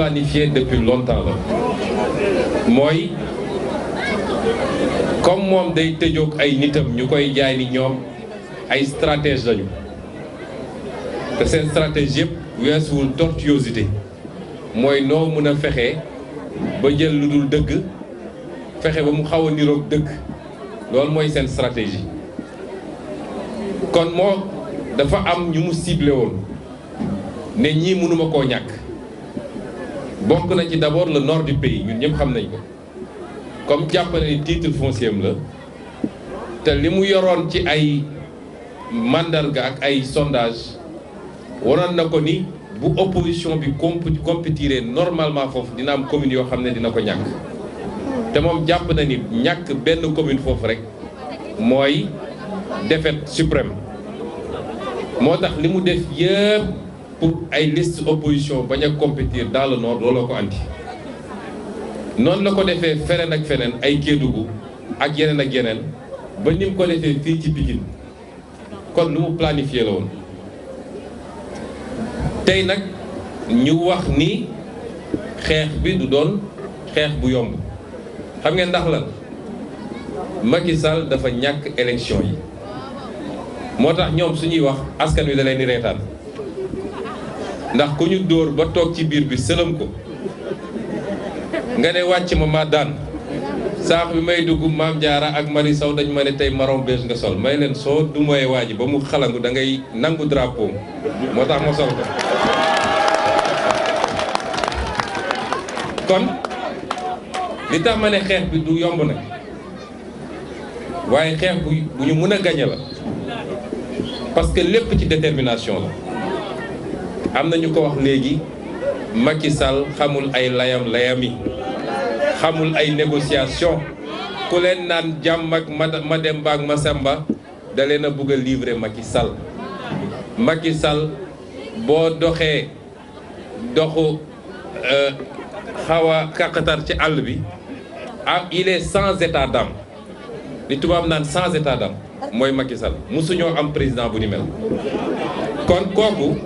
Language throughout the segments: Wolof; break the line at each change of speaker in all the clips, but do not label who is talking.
planifié depuis longtemps la mooy comme moom day tëjoog ay nitam ñu koy jaay ni ñoom ay stratège lañu te seen stratégie yëpp weesuwul tortuosité mooy noo mën a fexe ba jël lu dul dëgg fexe ba mu xaw a niroog dëgg loolu mooy seen stratégie kon moo dafa am ñu mu ciblé woon ne ñii mënuma koo ñàkk bokk na ci d'abord le nord du pays ñun ñëpp xam nañ ko comme jàpp na ni titre foncier am la te li mu yoroon ci ay mandarga ak ay sondage waroon na ko ni bu opposition bi compétiré normalement foofu dina am commune yoo xam ne dina ko ñàkk te moom jàpp na ni ñàkk benn commune foofu rek mooy défaite suprême moo tax li mu def yëpp pour ay liste opposition bañ a compétir dans le nord looloo ko andi noonu la ko defee feneen ak feneen ay Kédougou ak yeneen ba ni mu ko defee fii ci Pikine kon lu mu planifié la woon tey nag ñu wax ni xeex bi du doon xeex bu yomb xam ngeen ndax lan Macky Sall dafa ñàkk élection yi moo tax ñoom suñuy wax askan wi da leen di reetaan ndax ku ñu dóor ba toog ci biir bi sëlëm ko nga ne wàcc ma daan saax bi may dugg Maam Jaara ak Mari Sow dañ ma ne tey marron beige nga sol may leen soo du moye waa ji ba mu xalangu da ngay nangu drapeau moo tax ma sol ko kon li tax ma ne xeex bi du yomb nag waaye xeex bu ñu mën a gañe la parce que lépp ci détermination la am na ñu ko wax léegi Macky Sall xamul ay layami xamul ay négociation ku leen naan jàmm ak Mademba ak Masamba da leen a bëgg a livrer Macky Sall boo doxee doxu xaw a kàqatar ci àll bi il est sans état d'âme li tubaab naan sans état d'âme mooy Macky Sall musuñoo am président bu ni mel kon kooku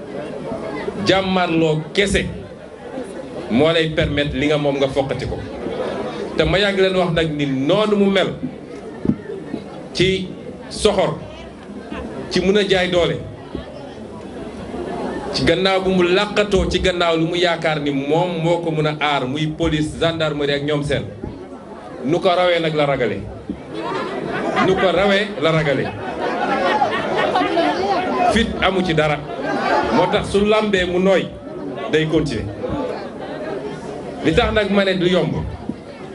jàmmarloo kese moo lay permettre li nga moom nga foqati ko te ma yàgg leen wax nag ni noonu mu mel ci soxor ci mun a jaay doole ci gannaaw bu mu làqatoo ci gannaaw lu mu yaakaar ni moom moo ko mën a aar muy police gendarmerie ak ñoom seen nu ko rawee nag la ragale fit amu ci dara moo tax su làmbee mu nooy day continuer li tax nag ma ne du yomb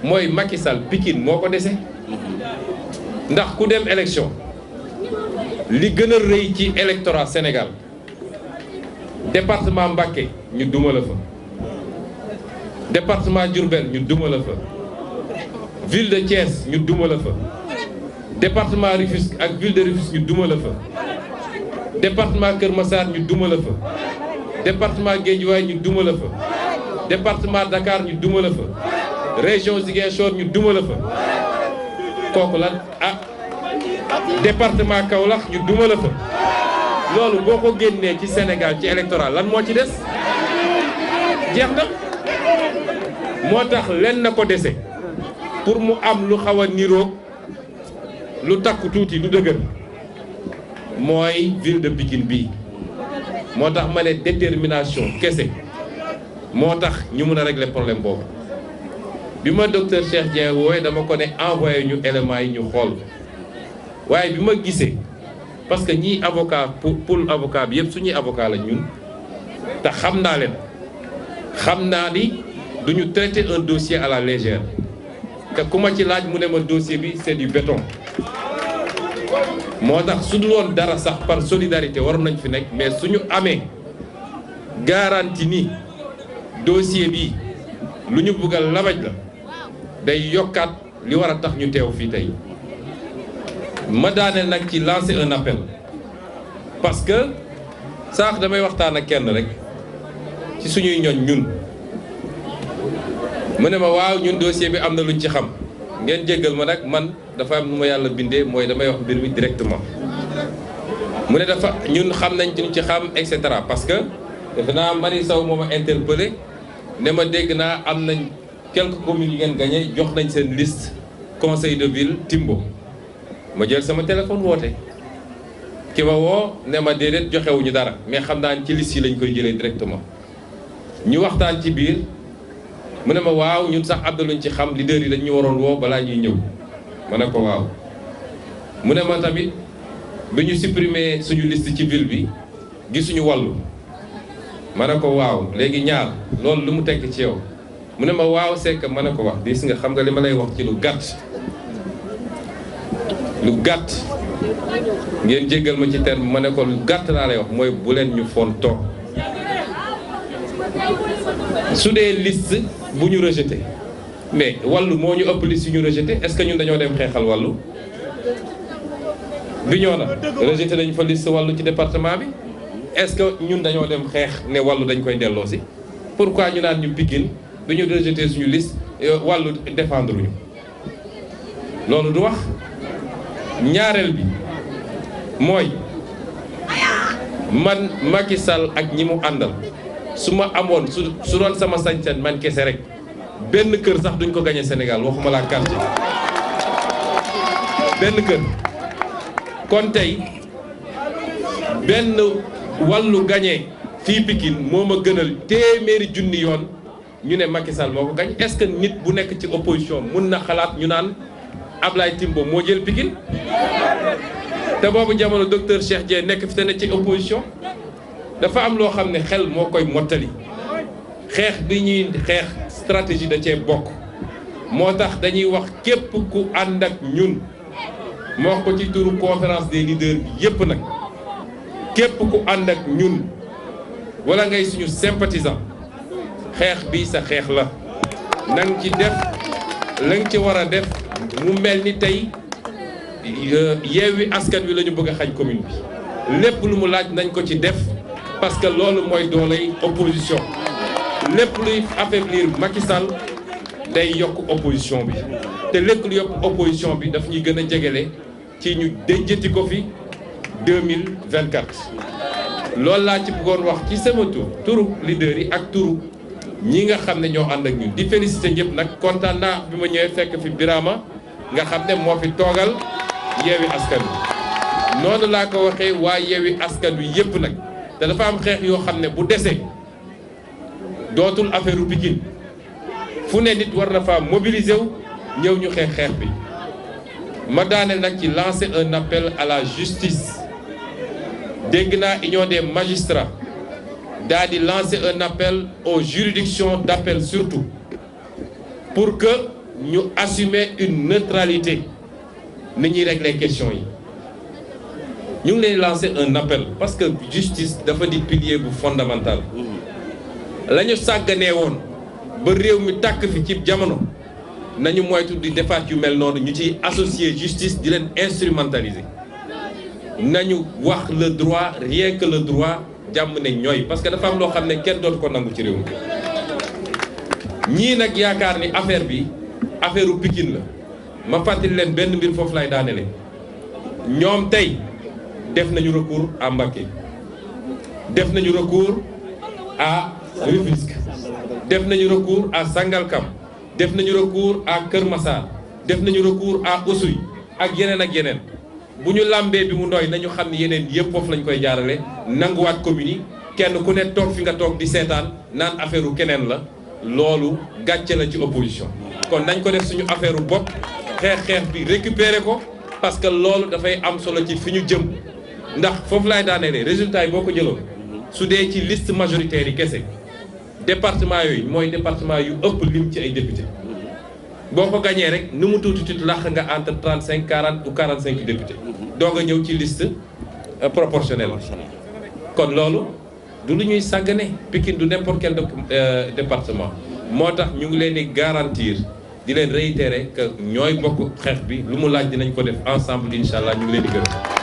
mooy Macky Sall Pikine moo ko dese ndax ku dem élection li gën a rëy ci électorat Sénégal département Mbacké ñu duma la fa département Diourbel ñu duma la fa ville de Thiès ñu duma la fa département Rufisque ak ville de Rufisque ñu duma la fa département Kër Massar ñu duma la fa département Guédiawaye ñu duma la fa département Dakar ñu duma la fa région Ziguinchor ñu duma la fa kooku lan département Kaolack ñu duma la fa loolu boo ko génnee ci Sénégal ci électoral lan moo ci des jeex na moo tax len na ko dese pour mu am lu xaw a niroog lu takku tuuti lu dëgër mooy ville de Pikine bii moo tax ma ne détermination kese moo tax ñu mën a régler problème boobu bi ma docteur Cheikh Dieng wooye dama ko ne envoyé ñu éléments yi ñu xool waaye bi ma gisee parce que ñii avocat pour avocat bi yëpp suñuy avocat la ñun te xam naa leen xam naa ni duñu traiter un dossier à la légère te ku ma ci laaj mu ne ma dossier bi c'est du béton moo tax su dul woon dara sax par solidarité waroon nañ fi nekk mais suñu amee garantie ni dossier bi lu ñu bëgg a labaj la day yokkaat li war a tax ñu teew fii tey ma daaneel nag ci lancer un appel parce que saax damay waxtaan ak kenn rek ci suñuy ñoñ ñun mu ne ma waaw ñun dossier bi am na luñ ci xam ngeen jéggal ma nag man dafa am nu ma yàlla bindee mooy damay wax mbir mi directement mu ne dafa ñun xam nañ ci ñu ci xam et cetera parce que defe naa Mari Sow moo ma interpellé ne ma dégg naa am nañ quelques communes yi ngeen gagné jox nañ seen liste conseil de ville Timbo ma jël sama téléphone woote ki ma woo ne ma déedéet joxewuñu dara mais xam naa ci liste yi lañ koy jëlee directement ñu waxtaan ci biir mu ne ma waaw ñun sax am na luñ ci xam leader yi dañ ñu waroon woo balaa ñuy ñëw ma ne ko waaw mu ne ma tamit bi ñu supprimer suñu liste ci ville bi gisuñu wàllu ma ne ko waaw léegi ñaar loolu lu mu tekk ci yow mu ne ma waaw c'est que ma ne ko wax gis nga xam nga li ma lay wax ci lu gàtt ngeen jéggal ma ci terme ma ne ko lu gàtt laa lay wax mooy bu leen ñu fontoo su dee liste bu ñu rejeté mais wàllu moo ñu ëpp liste yu ñu rejeté est-ce que ñun dañoo dem xeexal wàllu bi ñoo na rejeté nañ fa liste wàllu ci département bi est-ce que ñun dañoo dem xeex ne wàllu dañ koy delloosi pourquoi ñu naan ñu Pikine bi ñu rejeté suñu liste wàllu défendre ñu loolu du wax ñaareel bi mooy man Macky Sall ak ñi mu àndal su ma amoon su doon sama sañ-sañ man kese rek benn kër sax duñ ko gagné Sénégal waxuma laa quartier benn kër kon tey benn wàllu gagné fii Pikine moo ma gënal téeméeri junni yoon ñu ne Macky Sall moo ko gañ est-ce que nit bu nekk ci opposition mun na xalaat ñu naan Ablaye Timbo moo jël Pikine te boobu jamono docteur Cheikh Dieng nekk fi te ne ci opposition dafa am loo xam ne xel moo koy mottali xeex bi ñuy xeex stratégie da cee bokk moo tax dañuy wax képp ku ànd ak ñun moo wax ko ci turu conférence des leaders bi yépp nag képp ku ànd ak ñun wala ngay suñu sympathisant xeex bi sa xeex la nang ci def la nga ci war a def mu mel ni tey Yewwi Askan Wi la ñu bëgg a xañ commune bi lépp lu mu laaj nañ ko ci def parce que loolu mooy dooley opposition lépp luy affaiblir Macky Sall day yokk opposition bi te lépp lu yokk opposition bi daf ñuy gën a jegele ci ñu déjjati ko fi 2024 loolu laa ci bëggoon wax ci sama turu leader yi ak turu ñi nga xam ne ñoo ànd ak ñun di féliciter ñëpp nag kontaan naa bi ma ñëwee fekk fi Birama nga xam ne moo fi toogal Yewwi Askan Wi noonu laa ko waxee waa Yewwi Askan Wi yëpp nag te dafa am xeex yoo xam ne bu desee dootul affaire u Pikine fu ne nit war na fa mobiliser wu ñëw ñu xeex bi ma daaneel nag ci lancer un appel à la justice dégg naa union des magistrats daal di lancer un appel aux juridictions d'appel surtout pour que ñu assumer une neutralité ni ñuy régler question yi ñu ngi leen lancer un appel parce que justice dafa di pilier bu fondamental la ñu sàgganee woon ba réew mi tàkk fi ci jamono nañu moytu di defaat yu mel noonu ñu ciy associer justice di leen instrumentaliser nañu wax le droit rien que le droit jàmm ne ñooy parce que dafa am loo xam ne kenn dootu ko nangu ci réew mi ñii nag yaakaar ni affaire bi affaire u Pikine la ma fàttali leen benn mbir foofu lay daanele ñoom tey def nañu recours à Mbacké def nañu recours à Rufisque def nañu recours à Sangalkam def nañu recours à Kër Massar def nañu recours à Oussouye ak yeneen bu ñu làmbee bi mu nooy nañu xam ne yeneen yëpp foofu lañ koy jaarale nanguwaat commune yi kenn ku ne toog fi nga toog di seetaan naan affaire u keneen la loolu gàcce la ci opposition kon nañ ko def suñu affaire u bopp xeex bi récupérer ko parce que loolu dafay am solo ci fi ñu jëm ndax foofu laay daanelee résultat yi boo ko jëloon su dee ci liste majoritaire yi kese département yooyu mooy département yu ëpp lim ci ay député boo ko gañee rek nu mu tuuti làq nga entre 35 40 ou 45 députés doo nga ñëw ci liste proportionnelle kon loolu du lu ñuy sàggane Pikine du n'importe quel département moo tax ñu ngi leen di garantir di leen réitérer que ñooy bokk xeex bi lu mu laaj dinañ ko def ensemble incha allah ñu ngi leen di gërëm